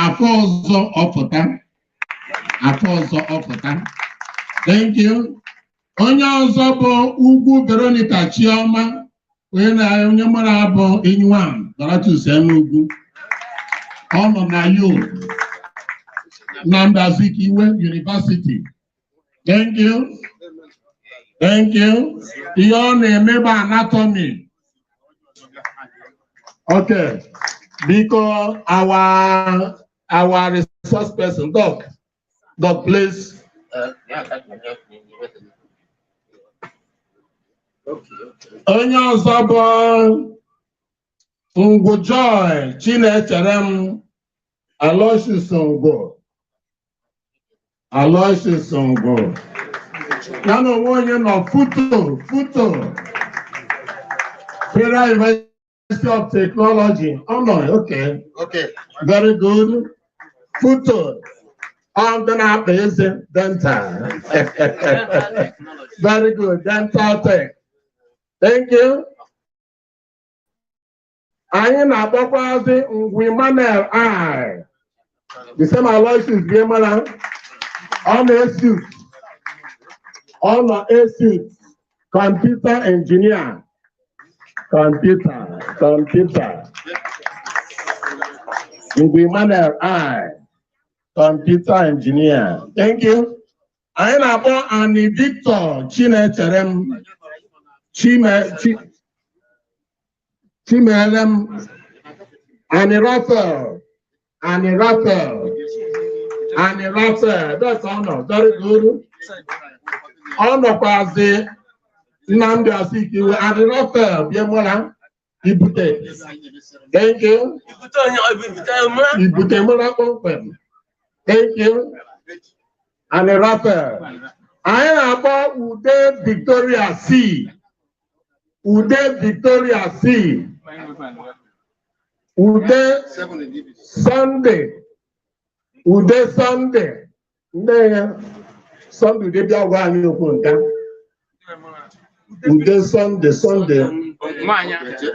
Afọ ọzọ ọpụta. Afọ ọzọ ọpụta. Thank you. Onye ọzọ bụ Ugwu Veronica Chioma, onye na onye mara abụ Enyuam Donatus Enugwu. Ọ nọ na U Nnamdi Azikiwe University. Thank you. Thank you. Ihe ọ na-eme bụ anatomy. Okay. Biko, our resource person, Doc. Doc, please. Onye ọzọ bụ Ngwu Joy Chinecherem Aloysius Ngwu. Aloysius Ngwu. Ya na onwe onye nọ FUTO, FUTO. Federal University of Technology. Ọ nọ, okay. Okay. Very good. FUTO. Ọ ndị na-akpa eze dental. Very good. Dental tech. Thank you. Anyị na-akpọkwazi Ngwu Emmanuel I. The same Aloysius Biemara. Ọ na-ESUT. Ọ nọ ESUT. Computer engineer. Computer. Computer. Ngwu Emmanuel I. Computer engineer. Thank you. Anyị na-akpọ Ani Victor Chinecherem. Chime Chi Chimelem. Ani Raphael. Ani Raphael. Ani Raphael. That's honor. Very good. Ọ nọkwazi Nnamdi Azikiwe. Ani Raphael Biemola Ibute. Thank you. Ibute mụla kpọmkwem. Thank you. Ani Raphael. Anyị na-akpọ Ude Victoria C. Ude Victoria C. Ude Sunday. Ude Sunday. Ndị ya Sunday Ude bịa gwa anyị okwu nka. Ude Sunday Sunday.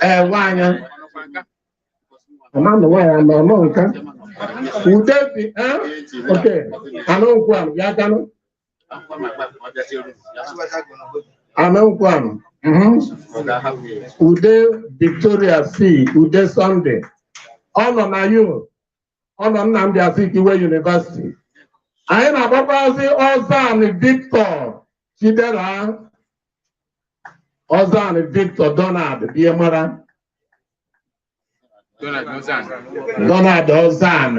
Ee, nwaanyị. Ama na nwaanyị anọ nọ nka. Ude bi eh? Okay. Anụ nkwụ anụ bịa kanụ. Anụ nkwụ anụ. Ude Victoria C. Ude Sunday. Ọ nọ na U. Ọ nọ Nnamdi Azikiwe University. Anyị na-agbakwazi Ozan Victor Chidera. Ozan Victor Donald Biemara. Donald Ozan.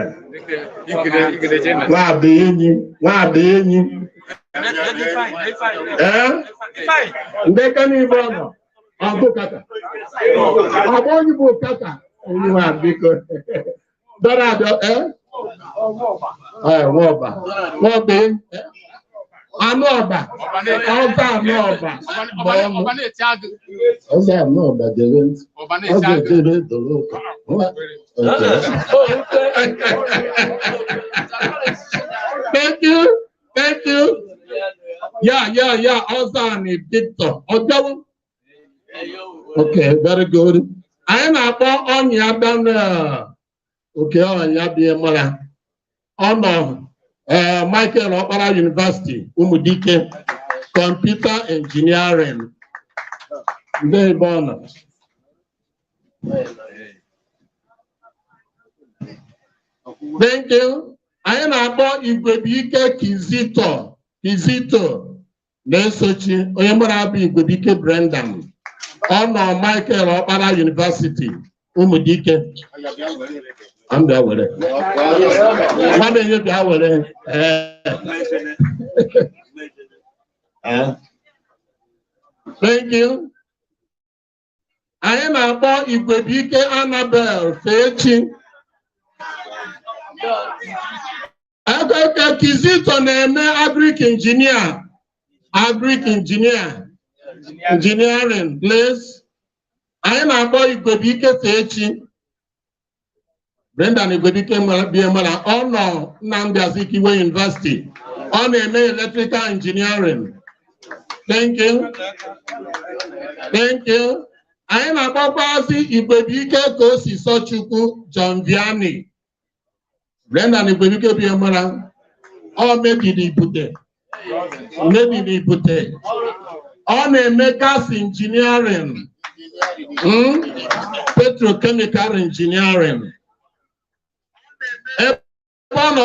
Nwabụ enyi. Nwabụ enyi. Ee? Ndị ka n'igbo nọ. Ọ bụ kaka. Ọ bụ onye bụ kaka. Onye nwa biko. Donald ee? Ee, nwọba. Nwọba enyi. Anụ ọba. Ọza anụ ọba. Bụ ọnụ. Ọza anụ ọba jere ntị. Ọza ejere doro ụka. Okay. Thank you. Thank you. Yeah. Ozani Victor. Ọjọ́wọ́. Okay, very good. Anyị na-akpọ Ọnya Daniel. Okay, Ọnya bi mara. Ọ nọ Michael Okpara University, Umudike, Computer Engineering. Ndị ebe ọ nọ. Thank you. Anyị na-akpọ Igwebuike Kizito Kizito na-esochi onye mụrụ abụ Igwebuike Brendan. Ọ nọ Michael Okpara University, Umudike. Am bịa were. Nwa m enye bịa were. Ee. Thank you. Anyị na-akpọ Igwebuike Annabel Fechi. Eke Kizito na-eme agric engineer. Agric engineer. Engineering, please. Anyị na-akpọ Igwebuike Fechi. Brendan Igwebuike Biemara, ọ nọ Nnamdi Azikiwe University. Ọ na-eme electrical engineering. Thank you. Thank you. Anyị na-akpọkwazi Igwebuike ka o si sọ Chukwu John Vianney. Brendan Igwebike bi mara ọ mebiri ibute. Mebiri ibute. Ọ na-eme gas engineering. Petrochemical engineering. Ebe ọ nọ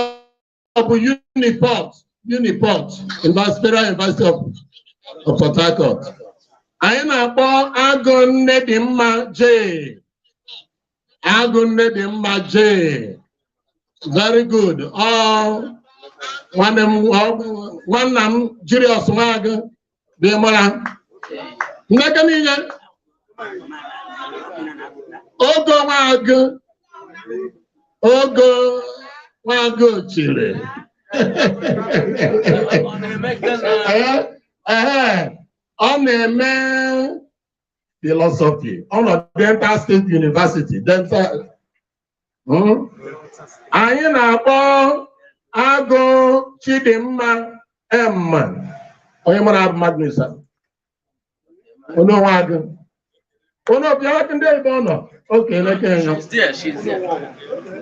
bụ Uniport, Uniport, Federal University of Port Harcourt. Anyị na-akpọ Agụ Nne dị mma J. Agụ Nne dị mma J. Very good. Ọ nwanne m, nwanna m Julius Nwagụ dị mara. Nneka niile. Ogo Nwagụ. Ogo Nwagụ chiri. Ee, ọ na-eme philosophy. Ọ nọ Delta State University. Delta. Anyị na-akpọ Agụ Chidimma M. Onye mara abụ Magnus. Onye onwe agụ. Onye ọbịa ndị ebe ọ nọ. Oke eleke ya.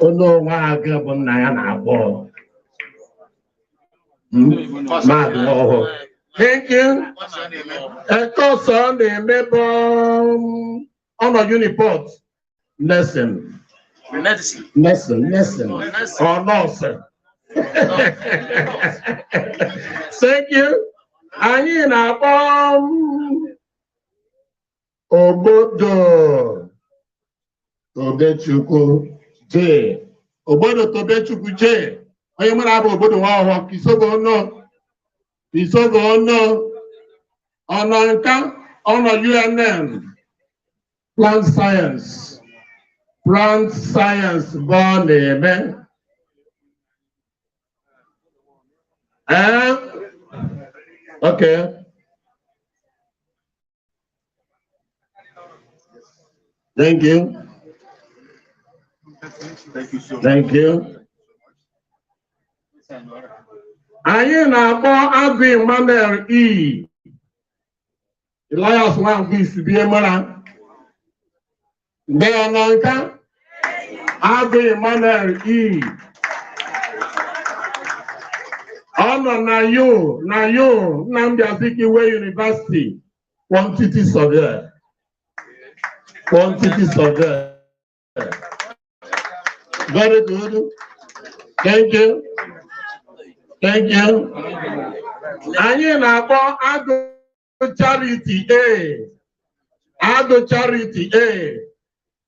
Onye onwe agụ bụ nna ya na-akpọ. Mmadụ ọhụụ. Thank you. Ekọsọ ọ na-eme bụ ọ nọ Uniport. Nursing. Nursing, nursing. Or nurse. Thank you. Anyị na-akpọ Obodo Tobechukwu J. Obodo Tobechukwu J. Onye mara abụ obodo nwa ọhụụ kisogo ọnụ. Isogo ọnụ ọnọ nka ọnọ UNN plant science. Plant science bụ ọ na-eme. Ee, okay. Thank you. Thank you so much. Thank you. Anyị na-akpọ Agụ Emmanuel E. Elias Nwangwu Isibie mara. Mgbe ya nọ nka, Agụ Emmanuel E. Ọ nọ na yo na yo Nnamdi Azikiwe University, quantity survey. Quantity survey. Very good. Thank you. Thank you. Anyị na-akpọ Agụ Charity A. Agụ Charity A.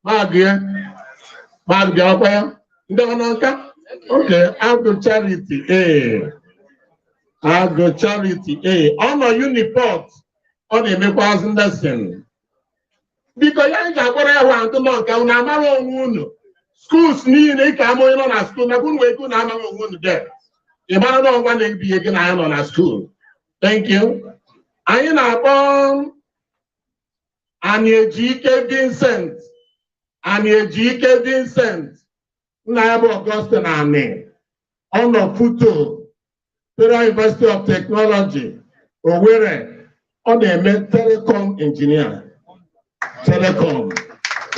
Magụ ya. Magụ bịakwa ya. Ndị ọ nọ nka? Okay, Agụ Charity A. Agụ Charity A. Ọ nọ Uniport. Ọ na-emekwazị nursing. Biko ya anyị ga-akpọrọ ya hụ ntụ nọ nke unu amara onwe unu. Schools niile ị ka ama onye nọ na skuul maka unu wee unu amaghị onwe unu de. Ị mara na ọgwa na-ebinye gị na ya nọ na skuul. Thank you. Anyị na-akpọ Aniejike Vincent. Aniejike Vincent. Nna ya bụ Augustine Ani. Ọ nọ Futo, Federal University of Technology, Owerri. Ọ na-eme telecom engineer. Telecom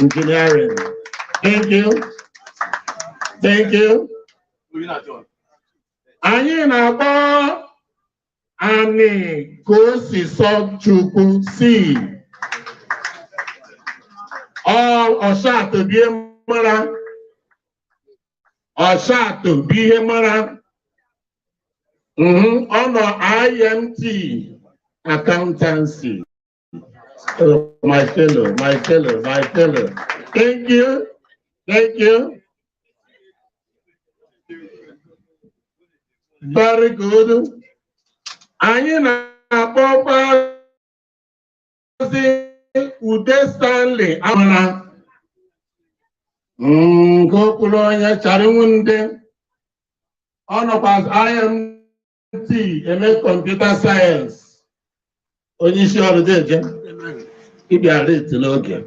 engineering. Thank you. Thank you. Anyị na-akpọ Ani ka o si sọ Chukwu si. Ọshatụ bụ ihe mara. Ọshatụ bụ ihe mara. Ọ nọ IMT accountancy. Oh, my fellow, my fellow, my fellow. Thank you. Thank you. Very good. Anyị na-akpọkwazi Ude Stanley Amara. Nke okpuru onye charinwu ndị. Ọ nọkwa IMT eme kọmputa sayensị. Onye isi ọrụ deje. Ịbịa late n'oge.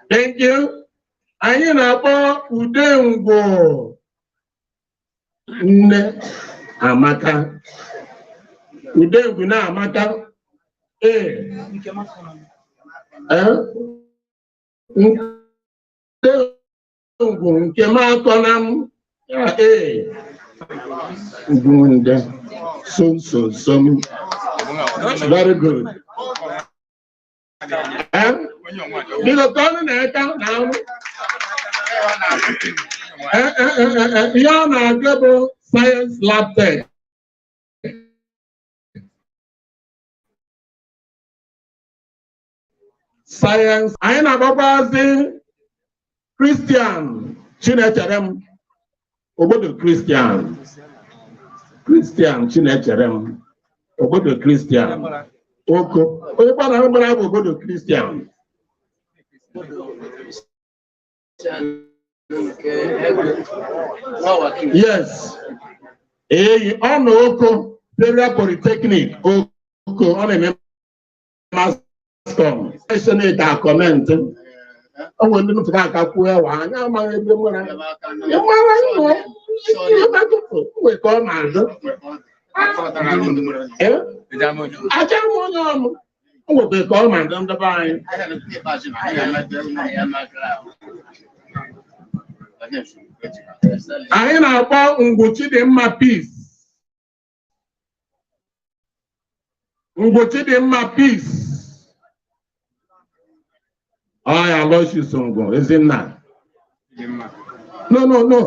Thank you. Anyị na-akpọ Udengwo Nne Amaka. Udengwu na Amaka. Ee. Ee, nke ngwu nke m akọ na m ya. Ee, ugwu nde so so so m. Very good. Ee, biko ka ọnụ na-eka na anụ. Ee, ee, ee, ee, ihe ọ na-agụ bụ science lab tech. Science. Anyị na-agbakwazi Christian Chinechere m obodo. Christian, Christian Chinechere m obodo. Christian Oko, onye gbara gbara bụ obodo Christian. Nke ego nwa. Yes, eyi ọ nọ Oko Federal Polytechnic Oko, ọ na-eme mass comm. Senate a comment o nwere ndị ntụrụ aka kwuo ewa anyị amaghị ebe nwere ịmara nnọọ ihe metụtụ nwe ka ọ na-adụ. Eh? Acha m onye ọnụ o nwekwa ka ọ na-adụ ndebe anyị. Anyị na-akpọ Ngwu Chidimma Peace, Ngwu Chidimma Peace. Ọ ya Aloysius Ngwu Ezinna. No, no, no,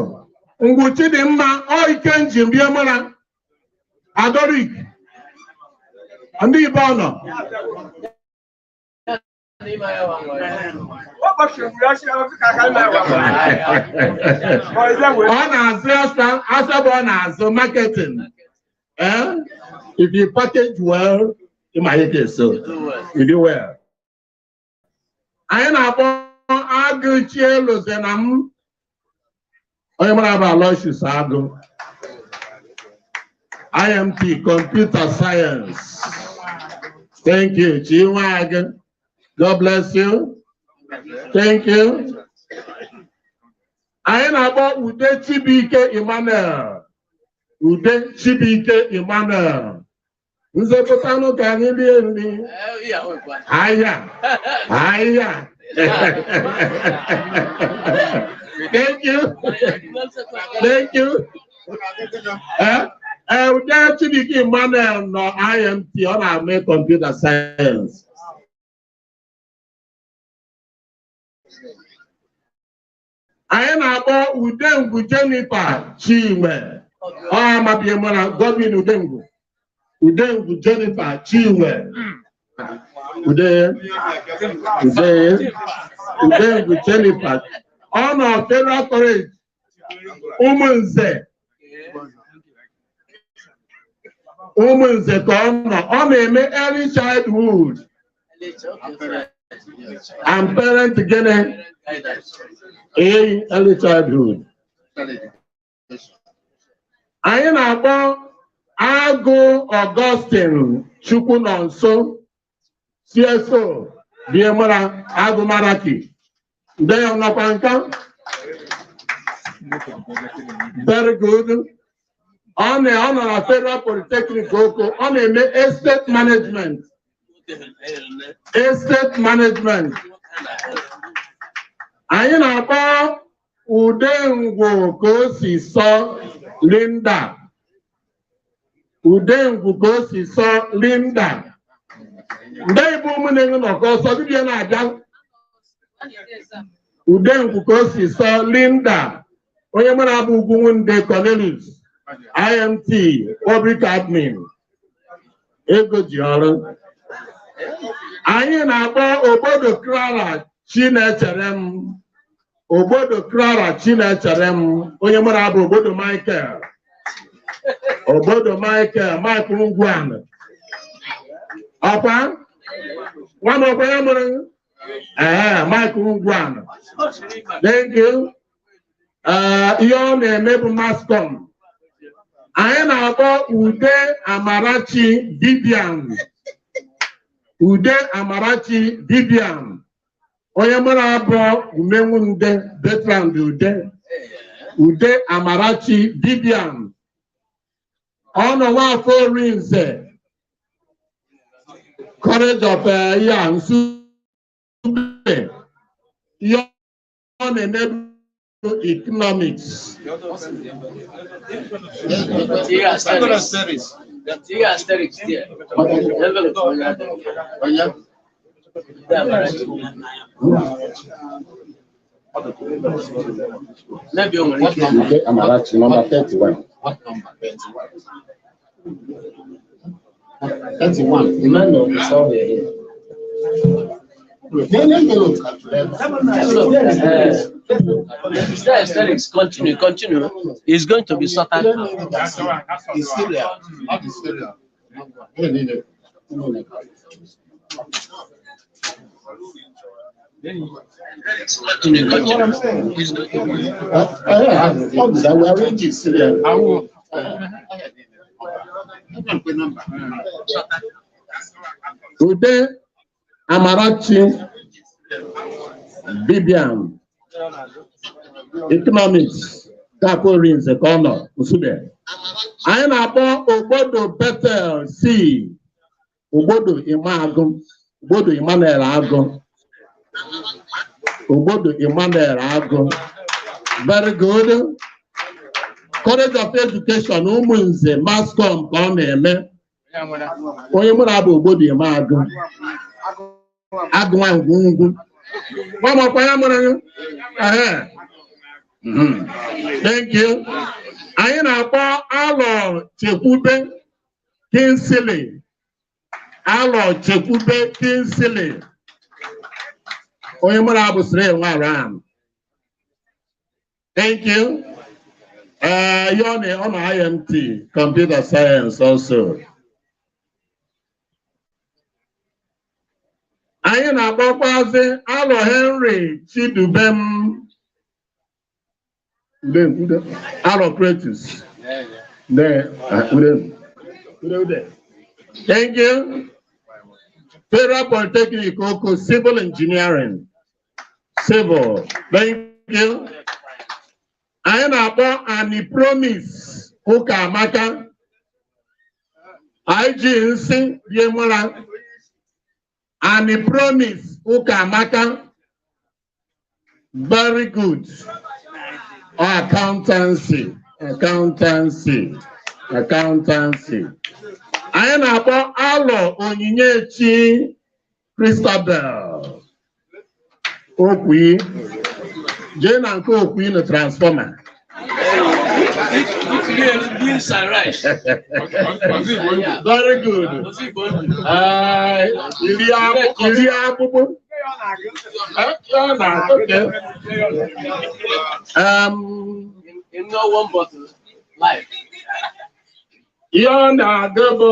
Ngwu Chidimma ọ ike nji bie mara Adorik ndị Igbo nọ. N'ime ya wa nwere. Ọ na-azụ asa asa bụ ọ na-azụ marketing. Eh? If you package well, you might get so. You do well. Anyị na-akpọ Agụ Chieloze na m onye mara bụ Aloysius Agụ, IMT Computer Science. Thank you, Chinwe Agụ. God bless you. Thank you. Anyị na-akpọ Ude Chibuike Emmanuel, Ude Chibuike Emmanuel. Nze pụtanụ ka anyị rie nri. Ee, ya nwekwa. Ahịa ahịa. Thank you. Thank you. Eh, eh, Ude Chibuike Emmanuel nọ IMT, ọ na-eme computer science. Anyị na-akpọ Udengwu Jennifer Chinwe. Ọ amabie mara Godwin Udengwu. Udengwu Jennifer Chinwe. Ude Ude Udengwu Jennifer. Ọ nọ Federal College Ụmụnze. Ụmụnze ka ọ nọ. Ọ na-eme early childhood and parent gịnị? Ee, early childhood. Anyị na-akpọ Agụ Augustine Chukwu nọ nso, CSO Biemara Agụ Maraki. Ndị ya nọkwa nka. Very good. Ọ nọ na Federal Polytechnic Oko, ọ na-eme estate management. Estate management. Anyị na-akpọ Udengwu ka o si sọ Linda. Udengwu ka o si sọ Linda. Ndị Igbo ụmụnne gị nọkọ ọsọ dibịa na-abịa. Udengwu ka o si sọ Linda. Onye mụ na-abụ Ugwu Nwunde Cornelius, IMT Public Admin. Ego ji ọrụ. Anyị na-akpọ Obodo Clara Chinechere m. Obodo Clara Chinechere m. Onye mụ na-abụ Obodo Michael. Obodo Michael, Mike Ngwuan. Ọkwa? Nwa m ọkwa ya mụrụ? Ee, Mike Ngwuan. Thank you. Ee, ihe ọ na-eme bụ mass comm. Anyị na-akpọ Ude Amarachi Vivian. Ude Amarachi Vivian. Onye mụrụ abụọ Umenwunde Bertrand Ude. Ude Amarachi Vivian. Ọ nọ Nwafọ Orinze College of ya Nsu. Ihe ọ na-eme bụ economics. Tinye asterisk. Tinye asterisk there. Envelope onye adịghị. Ndị Amarachi. Maybe o nwere ike. Ude Amarachi, number 31. What number? 31. 31. Emmanuel is somewhere here. Then envelope calculator. Envelope. Is there asterisk? Continue, continue. It's going to be sorted out. The serial, not the serial. Continue, continue. It's going to be. We arrange it serial. Ude Amarachi Bibian, Economics, Kakorinze ka ọ nọ Nsugbe. Anyị na-akpọ Ogbodo Bethel C. Ogbodo Imagụ, Ogbodo Emmanuel Agụ. Ogbodo Emmanuel Agụ. Very good. College of Education, Ụmụnze, Mascom ka ọ na-eme. Onye mụ na-abụ Ogbodo Imagụ. Agụ nwa ngwungwu. Nwa m ọkwa ya mụrụ ya? Ehe. Thank you. Anyị na-akpọ Alọ Chekwube Kingsley. Alọ Chekwube Kingsley. Onye mụ na-abụ sịrị nwa. Thank you. Ọ na IMT, Computer Science also. Anyị na-akpọkwazi Alọ Henry Chidubem. Alọ Cretus. Thank you. Federal Polytechnic Oko, Civil Engineering. Civil. Thank you. Anyị na-akpọ Ani Promise Ụka Amaka. IG Nsị Rie Mụra. Ani Promise Ụka Amaka. Very good. Accountancy. Accountancy. Accountancy. Anyị na-akpọ Alọ Onyinyechi Christabel. Okwi. Jee na nke Okwi na transformer. Beans and rice. Very good. Iri akpụkpụ. Okay. In no one bottle. Life. Ihe ọ na-agụ bụ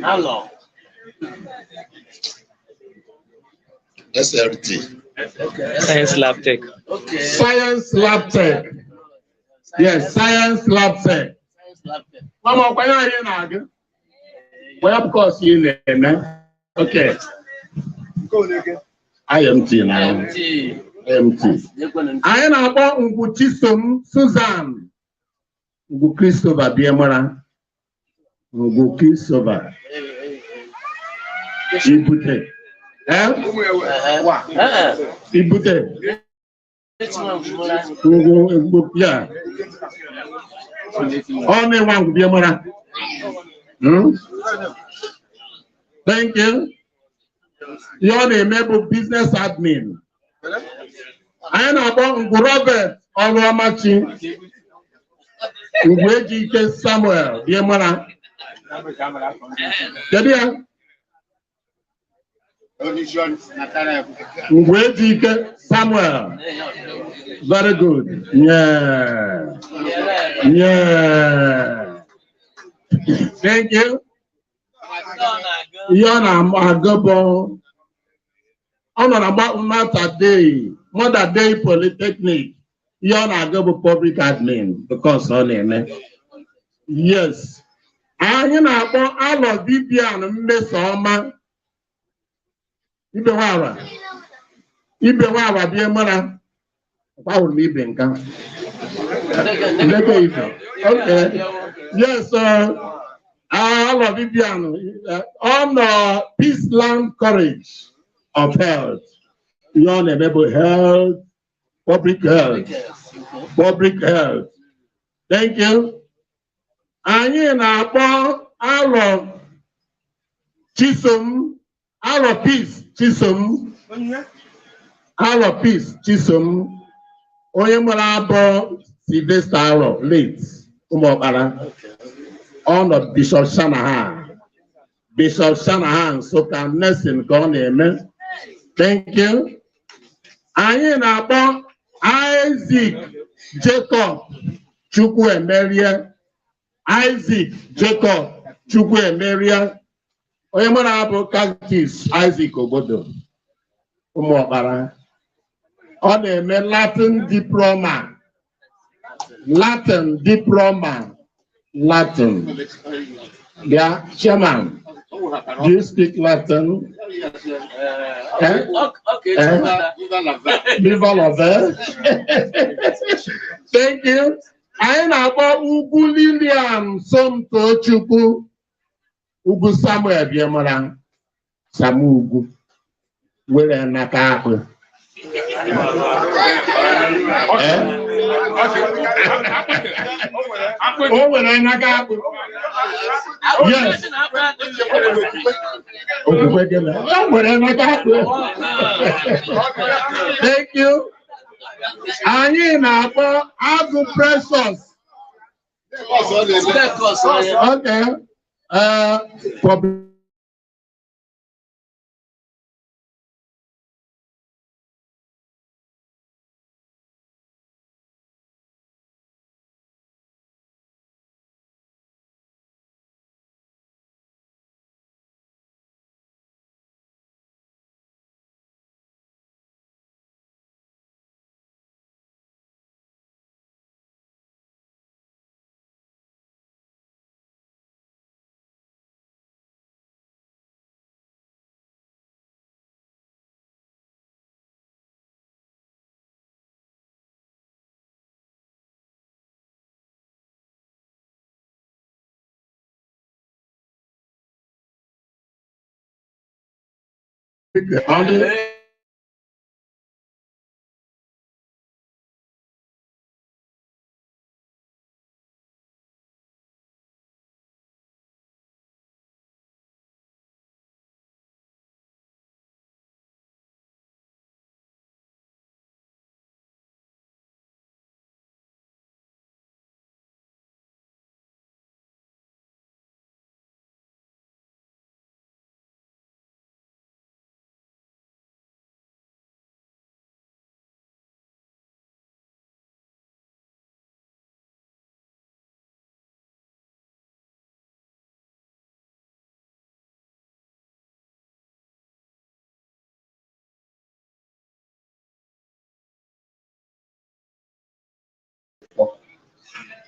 Alọ. SLT. Science Lab Tech. Okay. Science Lab Tech. Yes, Science Lab Tech. Science Lab Tech. Mama, ọkwa ya anyị na-agụ? Web course ị na-eme? Okay. IMT na IMT. IMT. Anyị na-akpọ Ngwu Chisom Susan. Ngwu Christopher Biemara. Ngwu Christopher. Ibute. Ibute. Ngwu Ngwu ya. Ọ na-enwe Ngwu Biemara. Thank you. Ihe ọ na-eme bụ business admin. Anyị na-akpọ Ngwu Robert Ọlụọmachi. Ngwu Ejike Samuel Biemara. Kedu ya? Ngwu Ejike Samuel. Very good. Yeah. Yeah. Thank you. Ihe ọ na-agụ bụ ọ nọ na Mother Day, Mother Day Polytechnic. Ihe ọ na-agụ bụ public admin because ọ na-eme. Yes. Anyị na-akpọ Alọ Vivian Mmesoma. Ibe nwara. Ibe nwara bie mara. Ahụrụ m ibe nka. Ndeke ibe. Okay. Yes, Alọ Vivian ọ nọ Peace Land College. of Health. Ihe ọ na-eme bụ health, public health, public health. Thank you. Anyị na-akpọ Alọ Chisom, Alọ Peace Chisom, Alọ Peace Chisom, onye mụrụ abụọ Sylvester Alọ, late ụmụọkpara, ọ nọ Bishop Shanahan. Bishop Shanahan Nsụka nursing ka ọ na-eme. Thank you. Anyị na-akpọ Isaac Jacob Chukwuemerie. Isaac Jacob Chukwuemerie. Onye mụ na-abụ Catechist Isaac Obodo ụmụọkpara. Ọ na-eme Latin diploma. Latin diploma. Latin. Bịa, chairman. Do you speak Latin? Eh? Okay, Eh? Viva la ve. Thank you. Anyị na-akpọ Ugwu Lilian Somtochukwu. Ugwu Samuel Biamara. Sam Ugwu. Were nata akpụ. Eh? O were nata akpụ. Yes. Okwukwe gịnị? O were nata akpụ. Thank you. Anyị na-akpọ Agụ Precious. Okay.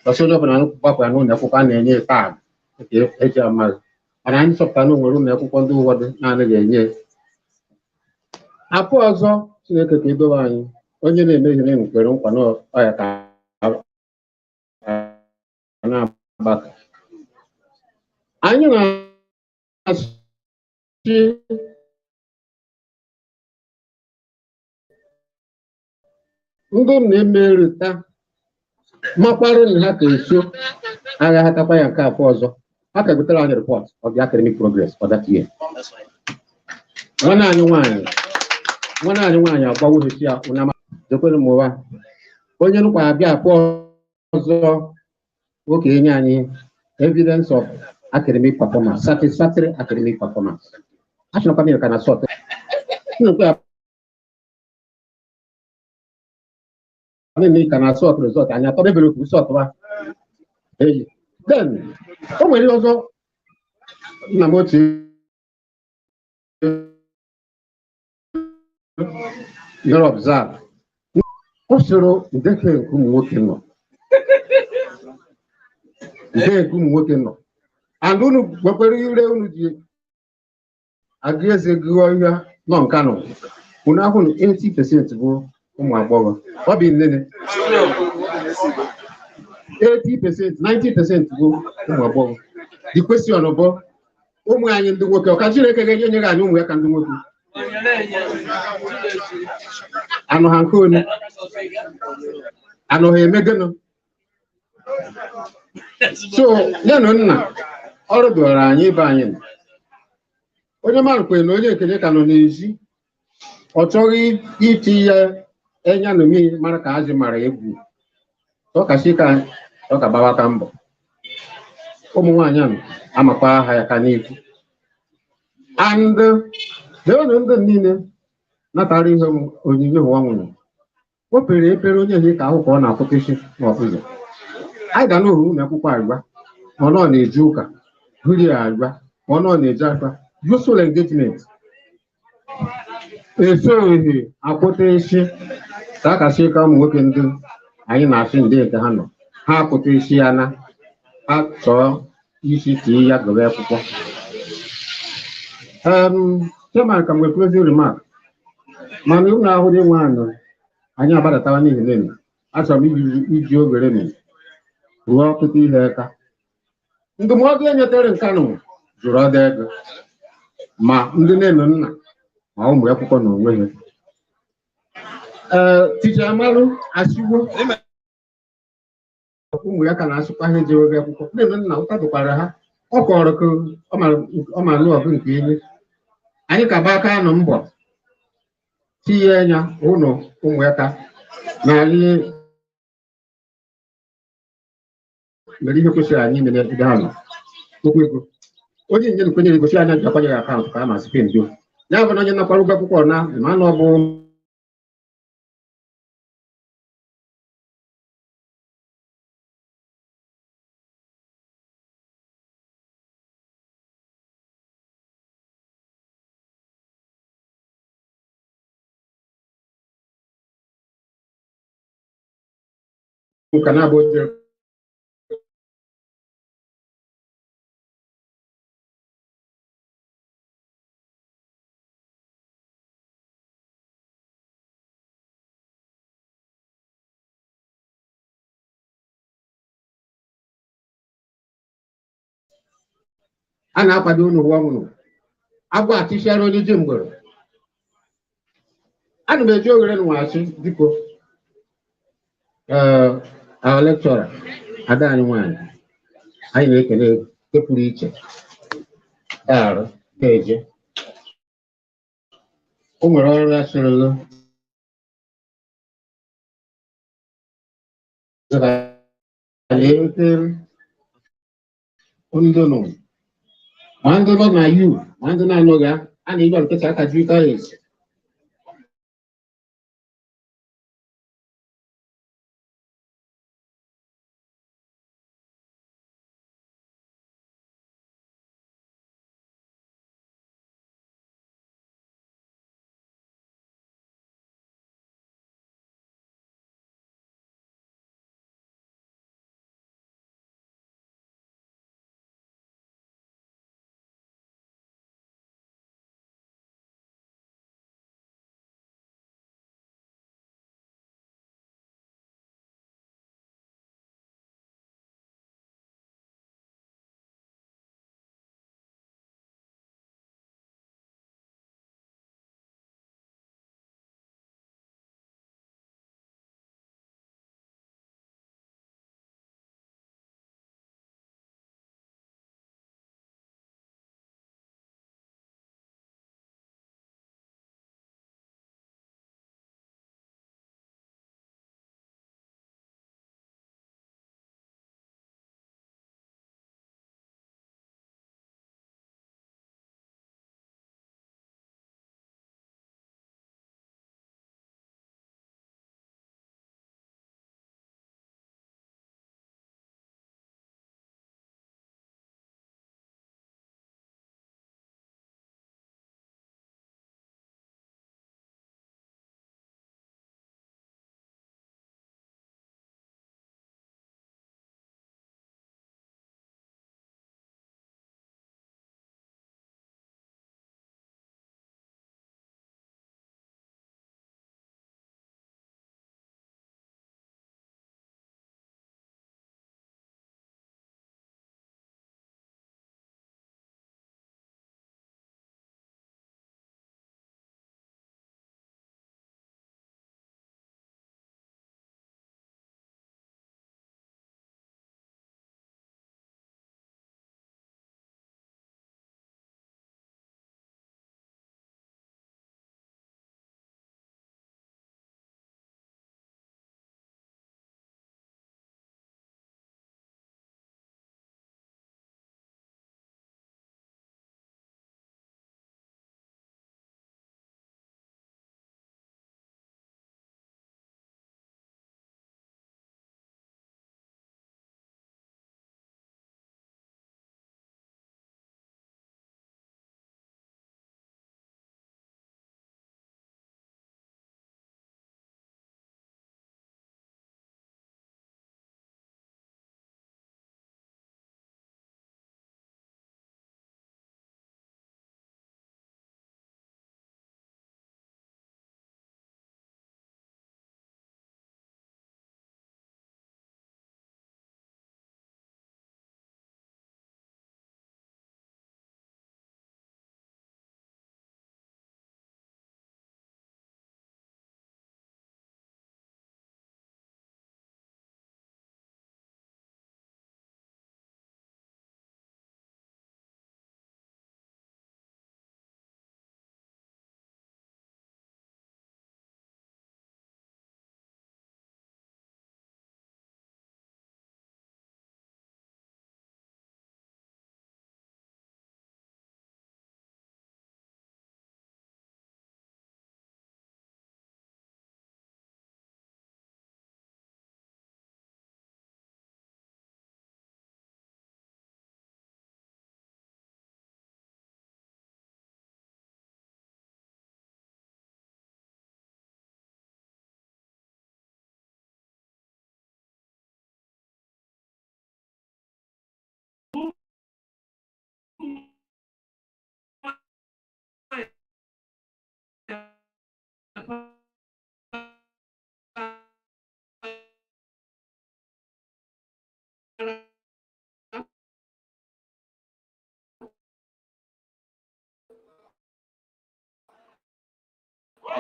Ọsị onye ọbụla gbapụra n'ụlọ akwụkwọ a na-enye taag eji amaghị, mana anyị chọpụtara na o nwere ụlọ akwụkwọ ndị ụfọdụ na-anaghị enye. Afọ ọzọ Chineke ka edowe anyị, onye na-emehie na-enwekwere nkwa na ọya ka na-agbakọ. Anyị na-asị ndị na-emerịta makwarụ na ha ka eso agha ha takwa ya nke afọ ọzọ. Ha ka gotere anyị report of the academic progress for that year. Nwanne anyị nwaanyị agbawo ha ya ụnama jekwere m ụwa. Onye nụkwa abịa afọ ọzọ nwoke enye anyị evidence of academic performance, satisfactory academic performance. Achọrọkwa m ka na sọt. Ka na sọt result anyị atọ debere okwu sọt wa. Then o nwere ihe ọzọ nna m ochie mere observe. Ọ sịrị ndeke nke ụmụ nwoke nọ. Ndeke nke ụmụ nwoke nọ. And unu gwekwere ire unu ji agụ eze gụọ ihe nọ nka nọ. Unu ahụ na 80% bụ ụmụ agbọghọ. Ọ bụ nnene. 80%, 90% bụ ụmụ agbọghọ. The question bụ ụmụ anyị ndị nwoke, ọka Chineke ga-enye nyere anyị ụmụ ya ka ndị nwoke. Anụ ha nke onye anụ ha eme gịnị? So nyenụ nna, ọrụ dụrụ anyị ibe anyị nọ. Onye mmadụ kwere na onye nkenye ka nọ n'ezi, ọ chọghị iti ya enya na mmiri mara ka azị mara egwu. Ọ kasị ka ọ ka gbawa ka mbọ. Ụmụ nwaanyị ahụ amakwa aha ya ka n'ihu. And leonụ ndị niile natara ihe onyinye ụwa nwụrụ. O pere epere onye ihe ka ahụ ka ọ na-akwụkwọ n'ọkụzọ. Anyị ga n'ohu ụlọ akwụkwọ agwa, ma ọ nọ na-eje ụka, hụrie agwa, ma ọ nọ na-eje akwa, useful engagement. Esoghị akwụta isi ka a kasị ka ụmụ nwoke ndị anyị na-asị ndị nke ha nọ, ha akwụta isi ya na ha chọọ isi tii ya gụrụ akwụkwọ. Chairman ka mgbe closing remark, mana ụlọ ahụ dị nwe anọ anyị agbadatawa n'ihi nene achọrọ m iji ogere m ruo ọtụtụ ihe aka. Ndụmọdụ e nyetere nkanụ jụrụ ọdụ ego ma ndị nne na nna ma ụmụ akwụkwọ na onwe ha. Ee, tija Amarụ asịwo ụmụ ya ka na-asụkwa ha ejeghị oge akwụkwọ. Nne na nna ụta dụkwara ha, ọ kọrọ ka ọ ma lụọ ọgụ nke enyi. Anyị ka gba aka nụ mbọ tinye anya ụlọ ụmụ ya ka na anyị mere ihe kwesịrị anyị ime n'ebe ha nọ. Okwu ego onye nje nkwenye egosi anya ji akwanye ya akaụntụ ka a ma spend o. Ya bụ na onye nakwara ụgwọ akwụkwọ na ma na ọ bụ nka na-abụ oche. A na-akwado unu ụwa nwụrụ agwọ achịchịara onye ji mgbere. Ana m eji oghere nwaghachi biko. Ee, our lecturer, ada anyị nwaanyị, anyị na-ekele nke pụrụ iche arụ na-eje o nwere ọrụ ya sịrịlụ ndị nọ ma ndị nọ na yu ma ndị na-anọghị ya, a na-eji nkịta aka ju ike esi.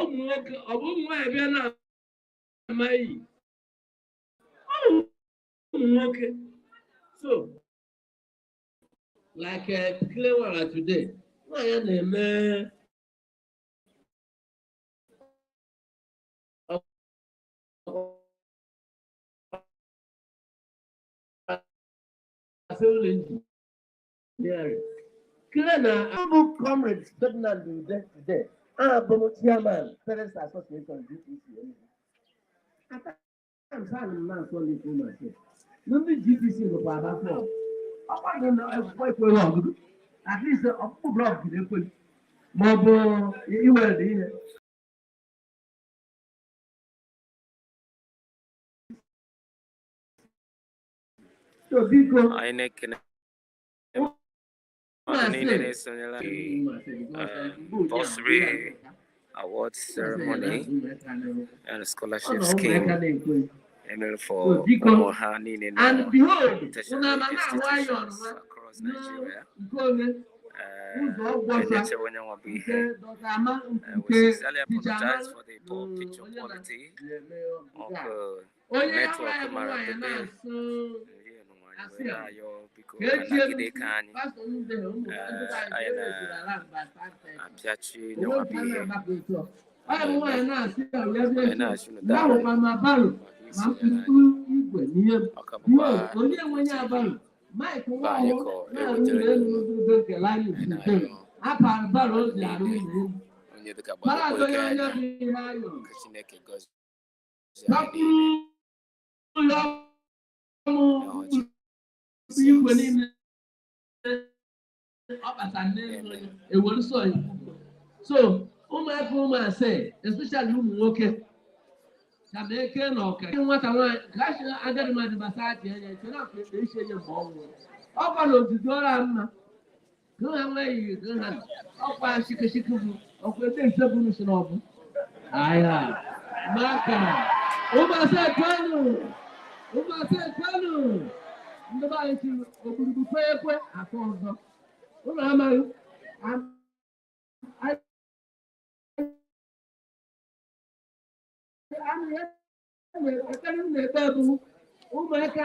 Ụmụ nwoke, ọ bụ ụmụ nwaanyị bịa na-ama iyi? Ụmụ nwoke. So like Clewara today, nwaanyị a na-eme civil engineering. Clear na abụ Comrade Ferdinand Ude today. Abụ m chairman, Parents Association GTC Enugu. At times, ana m na-asọ n'ikwu na asị. Ndị GTC nọkwa aba fọ. Ọkwa dị na akwụkwọ ekweghị ọgụgụ. At least ọkpụkpụ block na-ekwe. Ma ọ bụ iwere ihe. So biko, Anyị na-ekene mmadụ niile na-esonyere anyị bursary award ceremony and scholarship scheme emere for ụmụ ha niile nọ And behold, tertiary unu ama na-ahụ anya institutions ọnụma across Nigeria. nke onye ụzọ ọgwọcha Enyechewo onye nwa bụ nke ihe. Dọta Ama We nke sincerely Ticha apologize Ama for the poor picture onye na quality na-eme nke a. of Onye ya network nwa ya bụ mara nwaanyị bebe na-asụ nri enụnwa anyị asị wee a na-ayọ biko ka ka echie nagide ka anyị pastọ ndị ụmụ ndị anyị anyị ejiri ala mba 5:30. na-apịachi Onwe nyanwa nke bụ a ihe. na-agbapụ etu a. Ọ ya bụ nwaanyị na-asị ya ya bịa Anyị echi na-achụ unu mgbe daalụ ahụkwa ma baro maka ma isonyere mkpụmkpụ anyị. igwe na ihe. Ọ ka bụkwa Behold, onye nwe ya TV baro Mike be anyị Nwaọhụụ ka na-arụ ewetara ụlọ elu unu. n'obodo nke Linus Anyị Ude na-ayọ apara baro o ji arụ niile ụlọ elu onye dịka bara gbadokwa adonye ike onye anya bụ ihe ayọrọ ka Chineke gọzie anyị gakwuru niile ụlọ ọrụ n'aha mkpụmkpụ igwe Jizọs. niile ọ kpatara n'elu Amen. onye ewere sọ ekwu. So ụmụaka ụmụ ase, especially ụmụ nwoke, ka ma eke na ọka nwata nwaanyị ka a sị agadi mmadụ gbasa aka enye chere ọka ekpe isi enye mgbe ọ nwụrụ ọkwa na otutu ọra mma ka ha nweghị ka ha ọkwa shikishiki bụ ọkwa ebe nse bụ nsi na ọbụ aya maka ụmụ ase kwenu, ụmụ ase kwenu, ndị be anyị si ogburugbu kwe ekwe akọ ọzọ ụlọ amaghị. Ekpere m na-ekpe bụ ụmụaka.